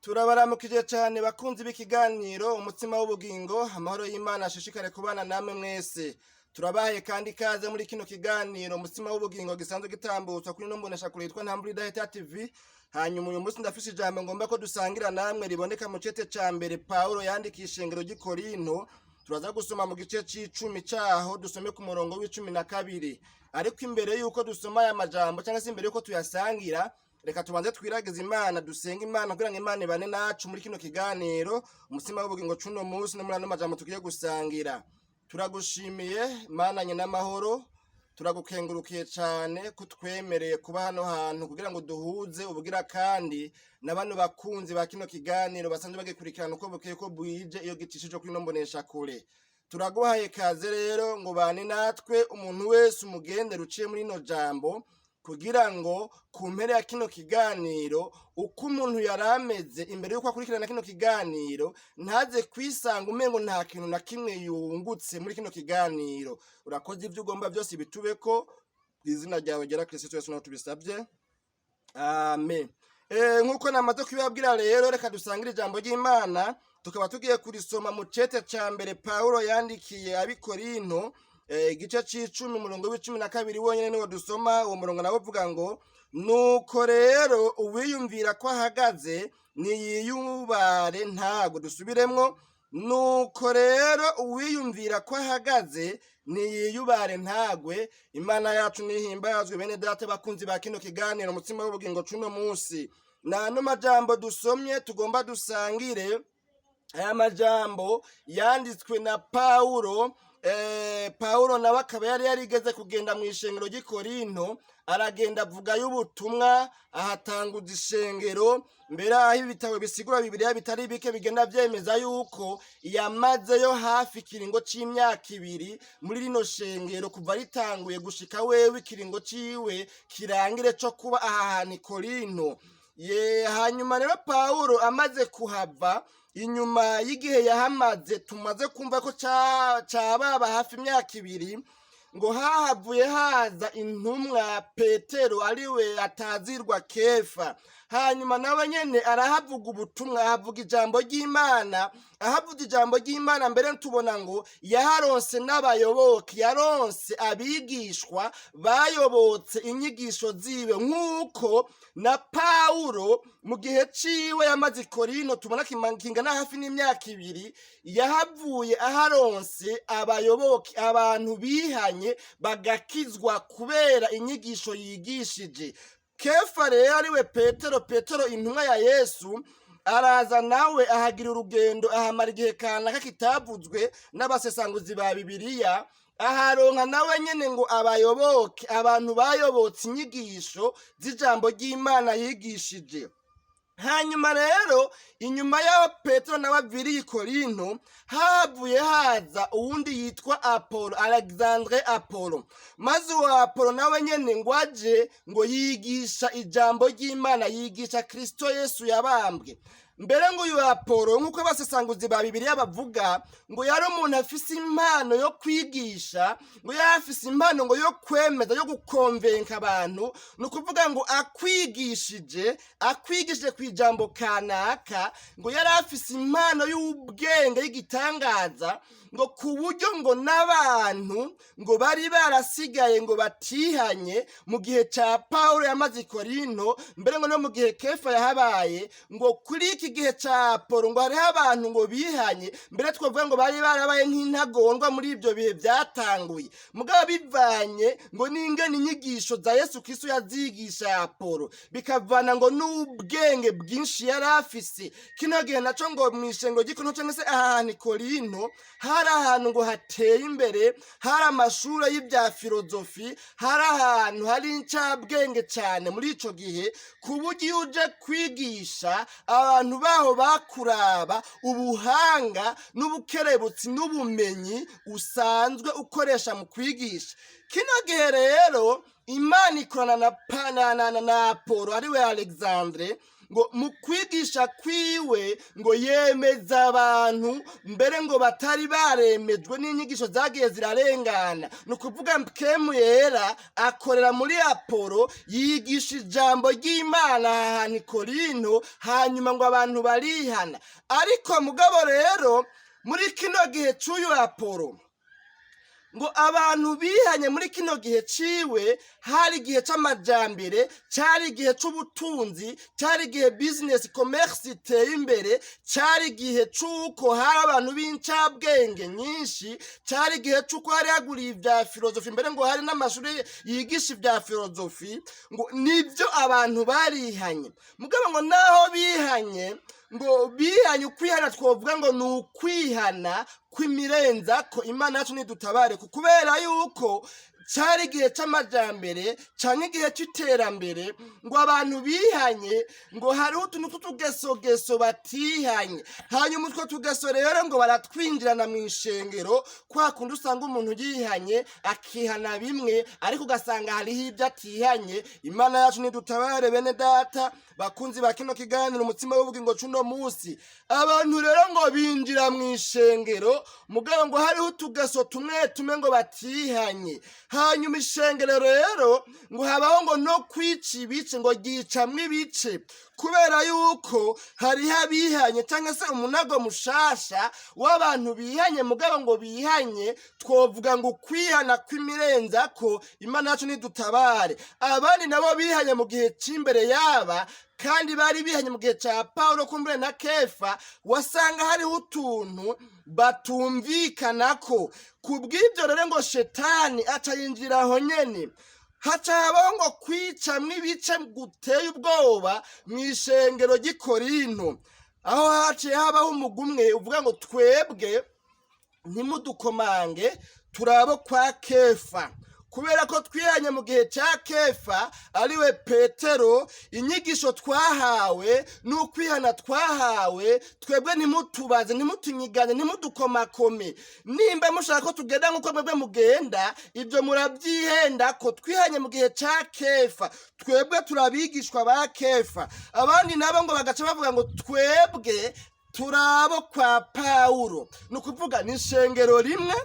Turabaramukije cyane bakunzi b'ikiganiro Umutsima w'Ubugingo. Amahoro y'Imana ashishikare kubana namwe mwese. Turabahaye kandi ikaze muri kino kiganiro Umutsima w'Ubugingo gisanzwe gitambutswa kuri ino mboneshakure yitwa Ntambwe Idahita TV. Hanyuma uyu munsi ndafise ijambo ngomba ko dusangira namwe, riboneka mu cete ca mbere Pawulo yandikiye ishengero ry'i Korinto. Turaza gusoma mu gice c'icumi caho, dusome ku murongo wa 12. Ariko imbere y'uko dusoma aya majambo, cyangwa se imbere y'uko tuyasangira, reka tubanze twiragize Imana, dusenga Imana kugira ngo Imana ibane nacu muri kino kiganiro Umutsima w'Ubugingo c'uno munsi no muri ano majambo tugiye gusangira. Turagushimiye, Mana nyina n'amahoro, turagukengurukiye cyane ko twemereye kuba hano hantu kugira ngo duhuze ubugira kandi na bano bakunzi ba kino kiganiro basanzwe bagikurikirana uko bukeye ko bwije iyo gicishije kuri ino mboneshakure. Turaguhaye kaze rero ngo bane natwe, umuntu wese umugendera uciye muri ino jambo, kugira ngo ku mpera ya kino kiganiro, uko umuntu yari ameze imbere y'uko akurikirana kino kiganiro, ntaze kwisanga umengo nta kintu na kimwe yungutse muri kino kiganiro. Urakoze, ibyo ugomba byose bitubeko mu izina ryawe ryera Kristo Yesu nawe tubisabye, amen. Nk'uko namaze kubibabwira rero, reka dusangire ijambo ry'Imana. Tukaba tugiye kurisoma mu cete ca mbere Pawulo yandikiye ab'i Korinto, igice c'icumi, umurongo wa 12 wonyene niwo dusoma. Uwo murongo nawo uvuga ngo: "Nuko rero uwiyumvira ko ahagaze niyiyubare ntago." Dusubiremwo: "Nuko rero uwiyumvira ko ahagaze niyiyubare ntagwe." Imana yacu nihimbazwe. Bene data bakunzi ba kino kiganiro Umutsima w'Ubugingo c'uno munsi, nano majambo dusomye tugomba dusangire, aya majambo yanditswe na Pawulo. Pawulo nawe akaba yari yarigeze kugenda mu ishengero ry'i Korinto, aragenda avugayo ubutumwa, ahatanguza ishengero. Mbere aho ibitabo bisigura Bibiliya bitari bike bigenda vyemeza yuko yamazeyo hafi ikiringo c'imyaka 2 muri rino shengero, kuva ritanguye gushika wewe ikiringo ciwe kirangire co kuba aha hantu i Korinto. Ye, hanyuma rero Pawulo amaze kuhava, inyuma y'igihe yahamaze tumaze kumva ko cababa hafi imyaka 2, ngo hahavuye haza intumwa Petero, ariwe atazirwa Kefa. Hanyuma nawe nyene arahavuga ubutumwa, ahavuga ijambo ry'Imana. Ahavuga ijambo ry'Imana, mbere tubona ngo yaharonse n'abayoboke, yaronse abigishwa bayobotse inyigisho ziwe, nk'uko na Pawulo mu gihe ciwe yamaze i Korinto, tubona kingana hafi n'imyaka 2, yahavuye aharonse abayoboke, abantu bihanye bagakizwa kubera inyigisho yigishije. Kefa rero, ariwe Petero, Petero intumwa ya Yesu, araza nawe ahagira urugendo, ahamara igihe kanaka kitavuzwe n'abasesanguzi ba Bibiliya, aharonka nawe nyene ngo abayoboke, abantu bayobotse inyigisho z'ijambo ry'Imana yigishije. Hanyuma rero inyuma y'aho Petero nawe aviriye i Korinto, havuye haza uwundi yitwa Apolo, Alexandre Apolo. Maze uwo Apolo nawe nyene ngo aje, ngo yigisha ijambo ry'Imana, yigisha Kristo Yesu yabambwe. Mbere ngo uyu Apolo, nk'uko abasesanguzi ba Bibiliya bavuga, ngo yari umuntu afise impano yo kwigisha, ngo yari afise impano ngo yo kwemeza, yo gukonvenka abantu. Ni ukuvuga ngo akwigishije ku ijambo kanaka, ngo yari afise impano y'ubwenge y'igitangaza, ngo ku buryo ngo n'abantu ngo bari barasigaye ngo batihanye mu gihe ca Pawulo yamaze i Korinto, mbere ngo no mu gihe Kefa yahabaye, ngo kuri iki gihe ca Apolo ngo hariho abantu ngo bihanye. Mbere twavuga ngo bari barabaye nk'intagondwa muri ibyo bihe byatanguye, mugabo bivanye ngo n'ingene inyigisho za Yesu Kristo yazigisha Apolo, bikavana ngo n'ubwenge bwinshi yari afise. Kino gihe naco ngo mw'ishengero ry'i Korinto, cyangwa se aha hantu i Korinto, hari ahantu ngo hateye imbere, hari amashuri y'ibya filozofi, hari ahantu hari incabwenge cyane muri ico gihe, ku buryo iyo uje kwigisha, abantu baho bakuraba ubuhanga n'ubukerebutsi n'ubumenyi usanzwe ukoresha mu kwigisha. Kino gihe rero Imana ikorana na Apolo, ariwe Alexandre. Ngo mu kwigisha kwiwe ngo yemeza abantu mbere ngo batari baremejwe n'inyigisho zagiye zirarengana. Ni ukuvuga Mpwemu Yera akorera muri Apolo, yigisha ijambo ry'Imana ahantu i Korinto, hanyuma ngo abantu barihana. Ariko mugabo rero muri kino gihe c'uyu Apolo, ngo abantu bihanye muri kino gihe ciwe, hari igihe c'amajambere, cari igihe c'ubutunzi, cari igihe business, commerce iteye imbere, cari igihe c'uko hari abantu b'incabwenge nyinshi, cari igihe c'uko hari haguriye ivya filozofi, mbere ngo hari n'amashuri yigisha ivya filozofi. Ngo nivyo, abantu barihanye. Mugabo ngo naho bihanye, ngo bihanye ukwihana twovuga ngo ni ukwihana kw'imirenza ko. Imana yacu nidutabare, kubera yuko cari igihe c'amajambere canke igihe c'iterambere, ngo abantu bihanye, ngo hariho utuntu tw'utugesogeso batihanye. Hanyuma utwo tugeso rero ngo baratwinjirana mu ishengero, kwa kundi usanga umuntu yihanye, akihana bimwe, ariko ugasanga hariho ibyo atihanye. Imana yacu nidutabare. Bene data bakunzi ba kino kiganiro Umutsima w'Ubugingo c'uno musi, abantu rero ngo binjira mu ishengero, mugabo ngo hariho utugeso tumwe tumwe ngo batihanye. Hanyuma ishengero rero ngo habaho ngo no kwica ibice, ngo ryicamwo ibice, kubera yuko hariho abihanye cyangwa se umunago mushasha w'abantu bihanye, mugabo ngo bihanye twovuga ngo ukwihana kw'imirenza ko. Imana yacu nidutabare. Abandi nabo bihanye mu gihe c'imbere yaba, kandi bari bihanye mu gihe ca Paulo kumbure na Kefa, wasanga hariho utuntu batumvikanako. Ku bw'ibyo rero ngo Shetani aca yinjira aho nyene, haca habaho ngo kwicamwo ibice guteye ubwoba mu ishengero ry'i Korinto, aho haciye habaho umugwi umwe uvuga ngo twebwe ntimudukomange, turabo kwa Kefa, kubera ko twihanye mu gihe cya Kefa, ariwe Petero. Inyigisho twahawe n'ukwihana twahawe, twebwe ntimutubaze, ntimutunyigane, ntimudukomakome. Nimba mushaka ko tugenda nk'uko mwebwe mugenda, ibyo murabyihenda ko twihanye mu gihe cya Kefa, twebwe turabigishwa ba Kefa. Abandi nabo ngo bagaca bavuga ngo twebwe turabo kwa Pawulo. Ni ukuvuga ni ishengero rimwe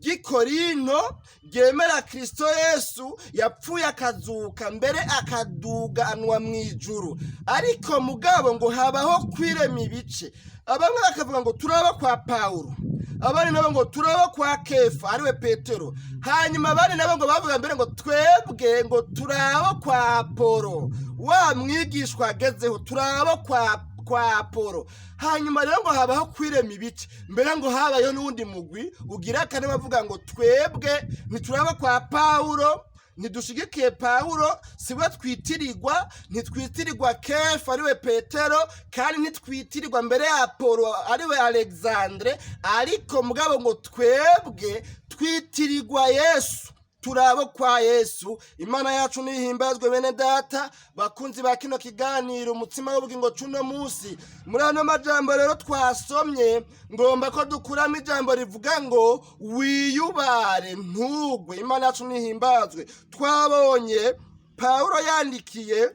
ry'i Korinto ryemera Kristo Yesu yapfuye, akazuka, mbere akaduganwa mu ijuru. Ariko mugabo ngo habaho kwirema ibice, abamwe bakavuga ngo turaba kwa Pawulo, abandi nabo ngo turaba kwa Kefa, ariwe Petero. Hanyuma abandi nabo ngo bavuga mbere ngo twebwe ngo turaba kwa Apolo, wa mwigishwa agezeho, turaba kwa Apolo. Hanyuma rero ngo habaho kwirema ibice, mbere ngo habayeho n'uwundi mugwi ugira kane bavuga ngo twebwe ntituraba kwa Pawulo, ntidushigikiye Pawulo, siwe twitirirwa, ntitwitirirwa Kefa, ariwe Petero, kandi ntitwitirirwa mbere ya Apolo, ariwe Alexandre. Ariko mugabo ngo twebwe twitirirwa Yesu, turabo kwa Yesu. Imana yacu nihimbazwe. Bene data bakunzi ba kino kiganiro Umutsima w'Ubugingo c'uno musi, muri ano majambo rero twasomye, ngomba ko dukuramo ijambo rivuga ngo wiyubare ntugwe. Imana yacu nihimbazwe. Twabonye Pawulo yandikiye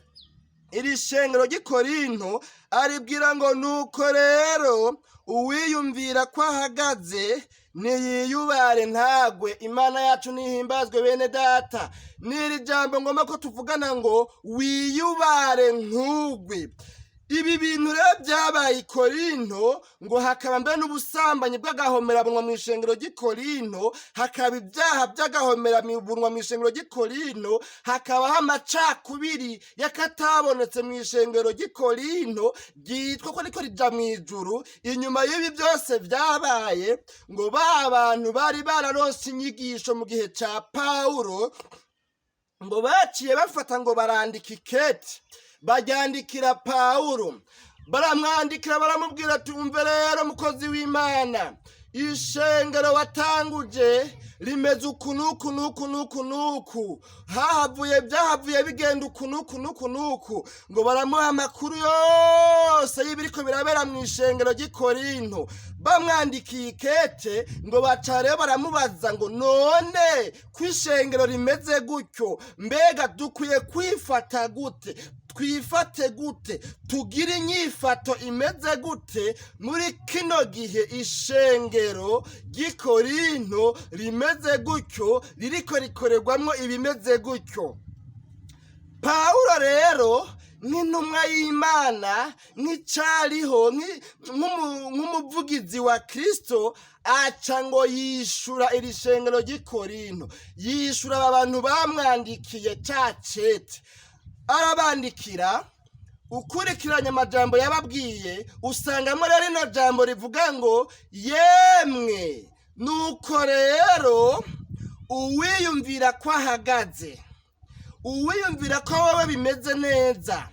iri shengero ry'i Korinto, aribwira ngo nuko rero uwiyumvira ko ahagaze niyiyubare ntagwe. Imana yacu nihimbazwe. Bene data, n'iri jambo ngomba ko tuvugana ngo wiyubare ntugwe. Ibi bintu rero byabaye i Korinto, ngo hakaba mbere n'ubusambanyi bw'agahomerabunwa mu ishengero ry'i Korinto, hakaba ibyaha by'agahomerabunwa mu ishengero ry'i Korinto, hakabaho amacakubiri y'akatabonetse mu ishengero ry'i Korinto ryitwa ko riko rija mu ijuru. Inyuma y'ibi byose byabaye, ngo ba bantu bari bararonse inyigisho mu gihe ca Pawulo, ngo baciye bafata ngo barandika iketi, baryandikira Pawulo, baramwandikira, baramubwira ati umve rero mukozi w'Imana, ishengero watanguje rimeze uku n'uku n'uku n'uku n'uku, hahavuye byahavuye bigenda uku n'uku n'uku n'uku. Ngo baramuha amakuru yose y'ibiriko birabera mu ishengero ry'i Korinto. Bamwandikiye ikete, ngo baca rero baramubaza ngo none ko ishengero rimeze gutyo, mbega dukwiye kwifata gute? Twifate gute? Tugire inyifato imeze gute muri kino gihe ishengero ry'Ikorinto rimeze gutyo, ririko rikorerwamwo ibimeze gutyo? Pawulo rero, nk'intumwa y'Imana, nk'icariho, nk'umuvugizi wa Kristo, aca ngo yishura iri shengero ry'Ikorinto, yishura aba bantu bamwandikiye ca cete. Arabandikira, ukurikiranye amajambo yababwiye, usangamo rero ino jambo rivuga ngo: "Yemwe, nuko rero uwiyumvira ko ahagaze, uwiyumvira ko wewe bimeze neza,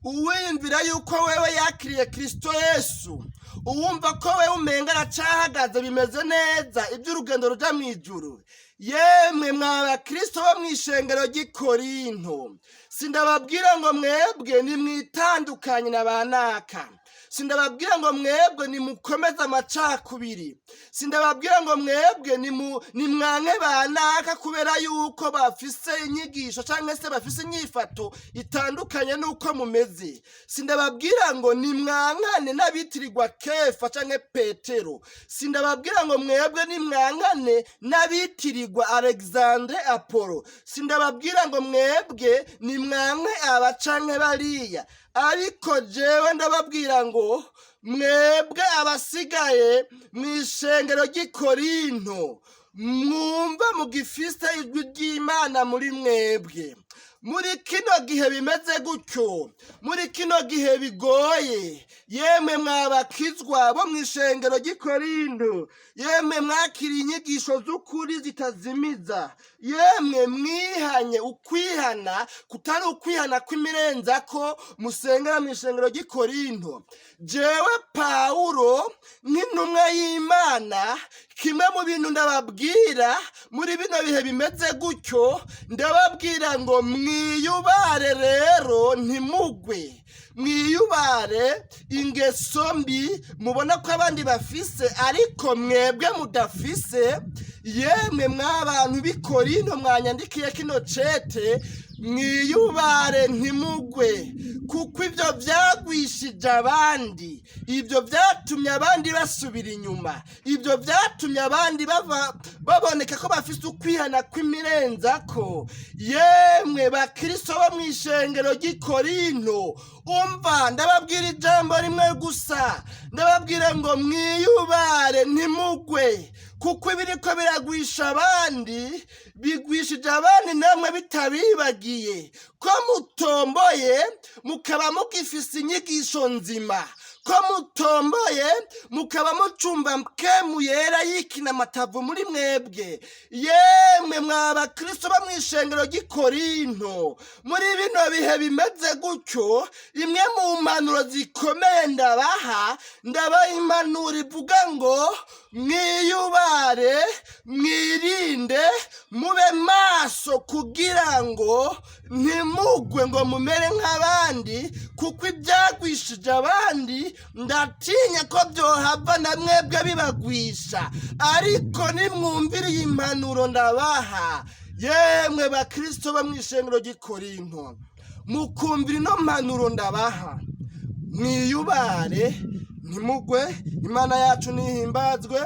uwiyumvira yuko wewe yakiriye Kristo Yesu, uwumva ko wewe umenga aracahagaze, bimeze neza iby'urugendo ruja mu ijuru, yemwe mwa bakristo bo mu ishengero ry'Ikorinto, sindababwira ngo mwebwe nimwitandukanye na banaka, sindababwira ngo mwebwe nimukomeze amacakubiri, sindababwira ngo mwebwe nimwanke banaka kubera yuko bafise inyigisho cyangwa se bafise inyifato itandukanye n'uko mumeze, sindababwira ngo nimwankane n'abitirirwa Kefa cyangwa Petero, sindababwira ngo mwebwe nimwankane n'abitirirwa Alexandre, Apollo, sindababwira ngo mwebwe nimwanke aba canke bariya, ariko jewe ndababwira ngo mwebwe abasigaye mu ishengero ry'Ikorinto, mwumva mugifise ijwi ry'Imana muri mwebwe, muri kino gihe bimeze gutyo, muri kino gihe bigoye, yemwe mwabakizwa bo mu ishengero ry'Ikorinto, yemwe mwakiriye inyigisho z'ukuri zitazimiza, yemwe mwihanye ukwihana kutari ukwihana kw'imirenzako, musengera mu ishengero ry'Ikorinto, jewe Pawulo nk'intumwa y'Imana, kimwe mu bintu ndababwira muri bino bihe bimeze gutyo, ndababwira ngo mwiyubare rero ntimugwe, mwiyubare ingeso mbi mubona ko abandi bafise ariko mwebwe mudafise. Yemwe mw'abantu b'Ikorinto mwanyandikiye kino cete, mwiyubare ntimugwe, kuko ibyo byagwishije abandi, ibyo byatumye abandi basubira inyuma, ibyo byatumye abandi bava baboneka ko bafise ukwihana kw'imirenzako. Yemwe bakristo bo mu ishengero ry'Ikorinto, umva, ndababwira ijambo rimwe gusa, ndababwira ngo mwiyubare ntimugwe, kuko ibiriko biragwisha abandi bigwishije abandi namwe bitabibagiye, ko mutomboye mukaba mugifise inyigisho nzima, ko mutomboye mukaba mucumba mpwemu yera yikina amatavu muri mwebwe. Yemwe mwa bakristo bo mu ishengero ry'Ikorinto, muri bino bihe bimeze gutyo, imwe mu mpanuro zikomeye ndabaha, ndabaha impanuro ivuga ngo mwiyubare, mwirinde, mube maso kugira ngo ntimugwe ngo mumere nk'abandi, kuko ibyagwishije abandi ndatinya ko byohava na mwebwe bibagwisha. Ariko nimwumvire iyi mpanuro ndabaha, yemwe bakristo bo mu ishengero ry'Ikorinto, mukumvira ino mpanuro ndabaha, mwiyubare ntimugwe. Imana yacu nihimbazwe.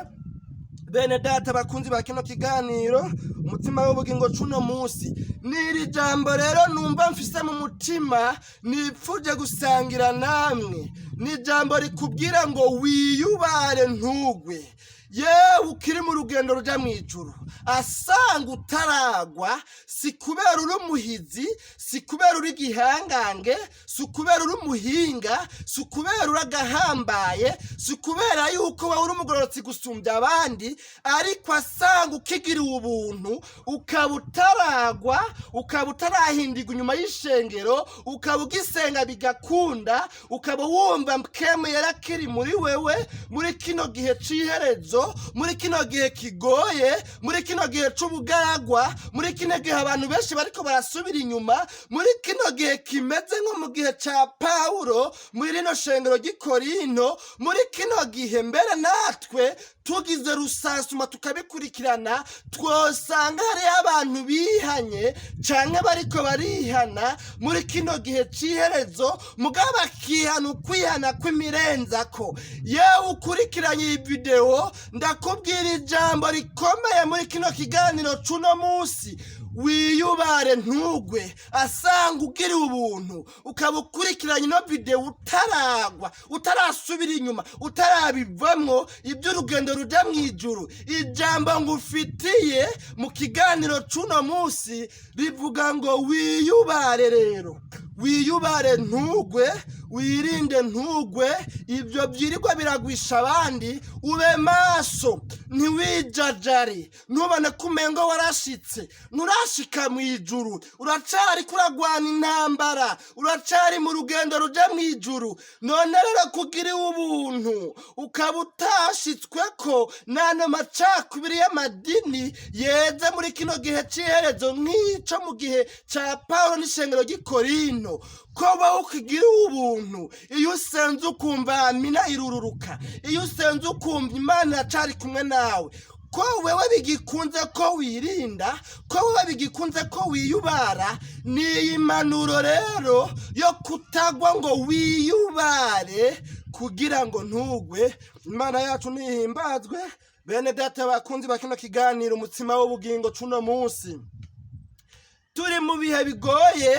Bene data bakunzi ba kino kiganiro Umutima w'Ubugingo cuno munsi, n'iri jambo rero numva mfise mu mutima nipfuje gusangira namwe, ni ijambo rikubwira ngo wiyubare ntugwe. Yewe ukiri mu rugendo ruja mu ijuru, asanga utaragwa, si kubera uri umuhizi, si kubera uri igihangange, si kubera uri umuhinga, si kubera uri agahambaye, si kubera yuko wowe uri umugororotsi gusumbya abandi, ariko asanga ukigiriwe ubuntu, ukaba utaragwa, ukaba utarahindirwa inyuma y'ishengero, ukaba ugisenga bigakunda, ukaba wumva mpwemu yarakiri muri wewe muri kino gihe c'iherezo. c'iherezo, muri kino gihe kigoye, muri kino gihe c'ubugaragwa, muri kino gihe abantu benshi bariko barasubira inyuma, muri kino gihe kimeze nko mu gihe ca Pawulo muri rino shengero ry'i Korinto, muri kino gihe mbere natwe tugize rusansuma tukabikurikirana, twosanga hariho abantu bihanye canke bariko barihana muri kino gihe c'iherezo, mugabo bakihana ukwihana kw'imirenzako. Yewe ukurikiranye iyi videwo, ndakubwira ijambo rikomeye muri kino kiganiro c'uno munsi: wiyubare ntugwe. Asanga ugira ubuntu ukaba ukurikiranye ino videwo, utaragwa, utarasubira inyuma, utarabivamwo iby'urugendo ruja mu ijuru, ijambo ngufitiye mu kiganiro c'uno munsi rivuga ngo: wiyubare rero, wiyubare ntugwe, wirinde ntugwe. Ibyo byirirwa biragwisha abandi, ube maso, ntiwijajare, ntubone ko umengo warashitse. Nturashika mu ijuru, uracari kuragwana intambara, uracari mu rugendo ruja mu ijuru. None rero kugira ubuntu ukaba utashitswe ko n'ano macakubiri y'amadini yeze muri kino gihe c'iherezo nk'ico mu gihe ca Pawulo n'ishengero ry'i Korinto, ko wowe ukigira ubuntu, iyo usenze ukumva amina irururuka, iyo usenze ukumva Imana iracari kumwe nawe, ko wewe bigikunze ko wirinda, ko wewe bigikunze ko wiyubara, ni iyi mpanuro rero yo kutagwa, ngo wiyubare kugira ngo ntugwe. Imana yacu nihimbazwe. Bene data bakunzi ba kino kiganiro Umutsima w'Ubugingo cuno munsi, turi mu bihe bigoye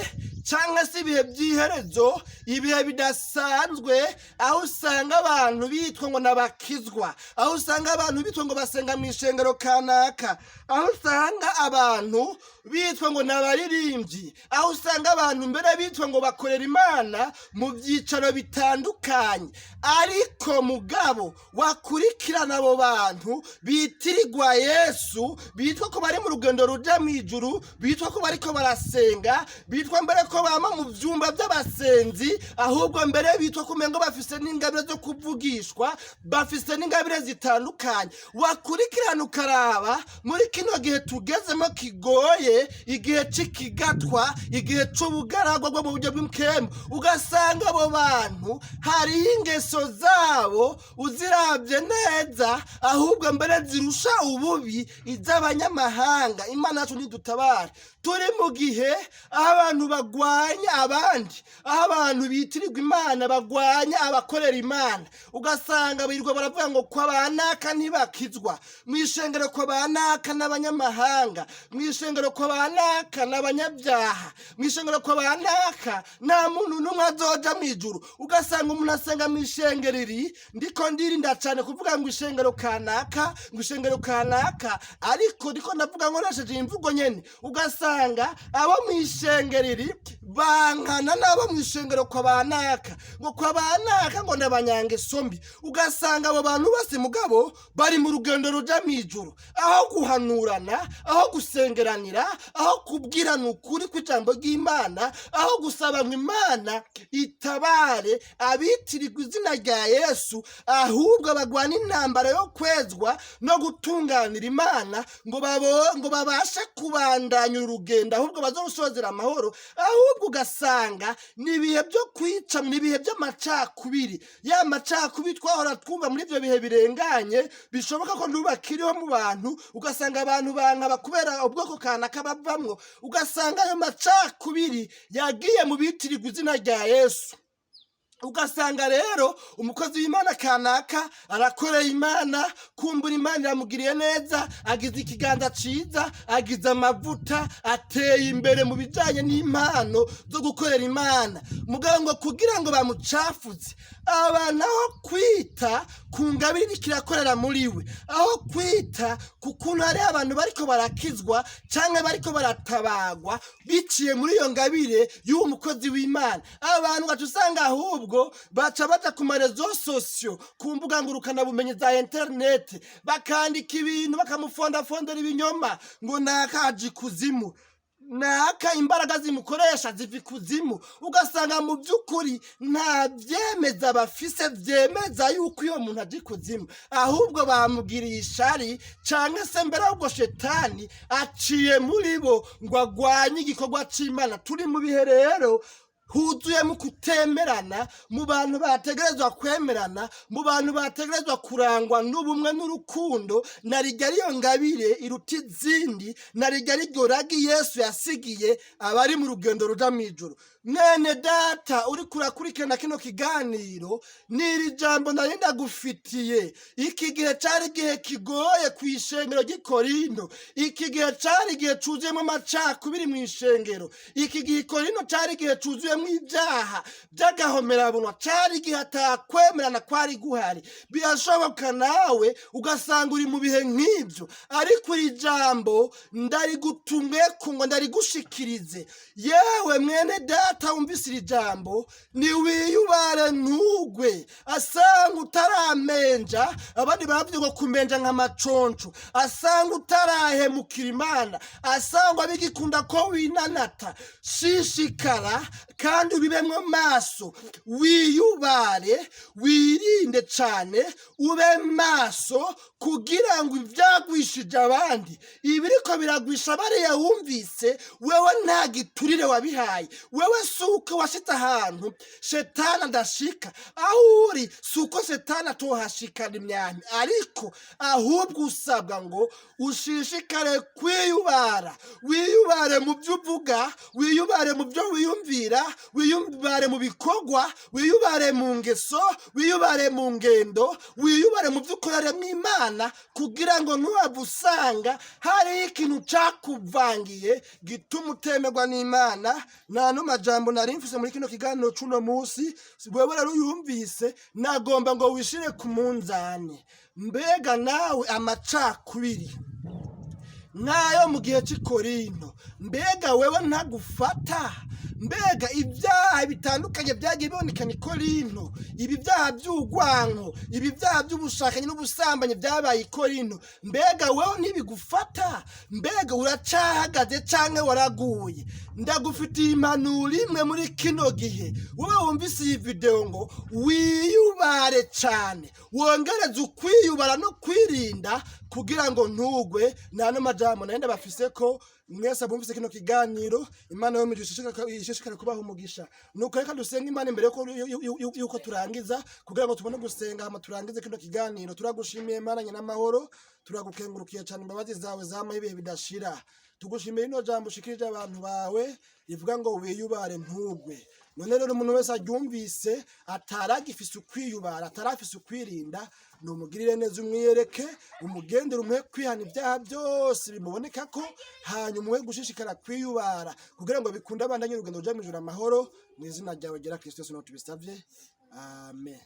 cyangwa se ibihe by'iherezo, ibihe bidasanzwe, aho usanga abantu bitwa ngo n'abakizwa, aho usanga abantu bitwa ngo basenga mu ishengero kanaka, aho usanga abantu bitwa ngo n'abaririmbyi, aho usanga abantu mbere bitwa ngo bakorera Imana mu byicaro bitandukanye. Ariko mugabo wakurikirana abo bantu bitirirwa Yesu, bitwa ko bari mu rugendo ruja mu ijuru, bitwa ko bariko barasenga, bitwa mbere ko bama mu vyumba by'abasenzi, ahubwo mbere bitwa ko umengo bafise n'ingabire zo kuvugishwa, bafise n'ingabire zitandukanye, wakurikirana ukaraba muri kino gihe tugezemo kigoye, igihe c'ikigatwa, igihe c'ubugaragwa bwo mu buryo bw'imkemu, ugasanga abo bantu hariho ingeso zabo uziravye neza, ahubwo mbere zirusha ububi iz'abanyamahanga. Imana yacu ntidutabare. Turi mu gihe aho abantu bagwanya abandi, aho abantu bitirirwa Imana bagwanya abakorera Imana, ugasanga birirwa baravuga ngo kwa banaka ntibakizwa, mu ishengero kwa banaka n'abanyamahanga, mu ishengero kwa banaka n'abanyabyaha, mu ishengero kwa banaka nta muntu n'umwe azoja mu ijuru. Ugasanga umuntu asenga mu ishengero iri, ndiko ndirinda cyane kuvuga ngo ishengero kanaka, ngo ishengero kanaka, ariko ndiko ndavuga nkoresheje imvugo nyene. Ugasanga abo mu ishengero iri bankana n'abo mu ishengero kwa banaka, ngo kwa banaka ngo n'abanyangeso mbi. Ugasanga abo bantu bose mugabo bari mu rugendo ruja mu ijuru. Aho guhanurana, aho gusengeranira, aho kubwirana ukuri kw'ijambo ry'Imana, aho gusaba ngo Imana itabare abitirirwa izina rya Yesu, ahubwo bagwana intambara yo kwezwa no gutunganira Imana ngo babashe kubandanya urugendo, ahubwo bazorusozera amahoro, ahubwo ugasanga ni ibihe byo kwica, ni ibihe by'amacakubiri, ya macakubiri twahora twumva muri ibyo bihe birenganye, bishoboka ko ntubakiriho mu bantu. Ugasanga abantu bankaba kubera ubwoko kanaka bavamwo, ugasanga ayo macakubiri yagiye mu bitirirwa izina rya Yesu. Ugasanga rero umukozi w'Imana kanaka arakoreye Imana, kumbura Imana iramugiriye neza, agize ikiganza ciza, agize amavuta, ateye imbere mu bijanye n'impano zo gukorera Imana. Mugabo ngo kugira ngo bamucafuze abantu, aho kwita ku ngabire iriko irakorera muri we, aho kwita ku kuntu hariho abantu bariko barakizwa canke bariko baratabagwa biciye muri iyo ngabire y'uwo mukozi w'Imana, abantu ugaca usanga ahubwo baca baja ku ma réseaux sociaux, ku mbuga ngurukanabumenyi za interineti, bakandika ibintu, bakamufondafondera ibinyoma ngo nakaje ikuzimu. Naka imbaraga zimukoresha ziva ikuzimu. Ugasanga mu by'ukuri nta byemeza bafise byemeza yuko iyo muntu aja ikuzimu, ahubwo bamugiriye ishari, canke se mbere ahubwo shetani aciye muri bo ngo agwanye igikorwa c'Imana. Turi mu bihe rero huzuyemo kutemerana mu bantu bategerezwa kwemerana, mu bantu bategerezwa kurangwa n'ubumwe n'urukundo. Na rijya ariyo ngabire iruta izindi, na rijya ariryo ragi Yesu yasigiye abari mu rugendo ruja mu ijuru. Mwene data uri kurakurikirana kino kiganiro, n'iri jambo nari ndagufitiye. Iki gihe cari igihe kigoye ku ishengero ry'i Korinto. Iki gihe cari igihe cuzuyemo amacakubiri mu ishengero. Iki gihe i Korinto cari igihe cuzuyemo ibyaha by'agahomerabunwa, cari igihe atakwemerana kwari guhari. Birashoboka nawe ugasanga uri mu bihe nk'ibyo, ariko iri jambo ndarigutumweko ngo ndarigushikirize. Yewe mwene data wumvise iri jambo, niwiyubare ntugwe. Asanga utaramenja, abandi baravuga ngo kumenja nk'amaconco, asanga utarahemukira Imana, asangwa bigikunda ko winanata, shishikara kandi ubibemwo maso, wiyubare, wirinde cane, ube maso, kugira ngo ivyagwishije abandi, ibiriko biragwisha bariya wumvise, wewe nta giturire wabihaye. Wewe si uko washitse ahantu shetani adashika aho uri, si uko shetani atohashikana imyanya, ariko ahubwo usabwa ngo ushishikare kwiyubara. Wiyubare mu byo uvuga, wiyubare mu byo wiyumvira, wiyubare mu bikorwa, wiyubare mu ngeso, wiyubare mu ngendo, wiyubare mu byo ukoreramo Imana, kugira ngo ntuhave usanga hariho ikintu cakuvangiye gituma utemerwa n'Imana. Nta n'amajambo nari mfise muri kino kiganiro c'uno munsi. Wewe rero uyumvise, nagomba ngo wishire ku munzani. Mbega nawe amacakubiri nk'ayo mu gihe cy'i Korinto, mbega wewe ntagufata? Mbega ibyaha bitandukanye byagiye bibonekana i Korinto, ibi byaha by'urwanko, ibi byaha by'ubushakanyi n'ubusambanyi byabaye i Korinto, mbega wewe ntibigufata? Mbega uracahagaze canke waraguye? Ndagufitiye impanuro imwe muri kino gihe, wowe wumvise iyi video, ngo wiyubare cane, wongereze ukwiyubara no kwirinda kugira ngo ntugwe. Nta n'amajambo nari ndabafise ko mwese abumvise kino kiganiro, Imana yo mu ijuru ishishikare kubaha umugisha. Nuko reka dusenga Imana imbere yuko turangiza, kugira ngo tubone gusenga hama turangize kino kiganiro. Turagushimiye Imana nyina amahoro, turagukengurukiye cyane imbabazi zawe zamaho ibihe bidashira. Tugushimiye ino jambo ushikirije abantu bawe rivuga ngo wiyubare ntugwe. None rero umuntu wese aryumvise ataragifise ukwiyubara, atarafise ukwirinda, numugirire neza, umwiyereke, umugendere, umuhe kwihana ibyaha byose bimuboneka ko, hanyuma umuhe gushishikara kwiyubara kugira ngo bikunde abandanye urugendo ruja mw'ijuru amahoro. Mu izina ryawe ryera Kristo Yesu tubisavye, amen.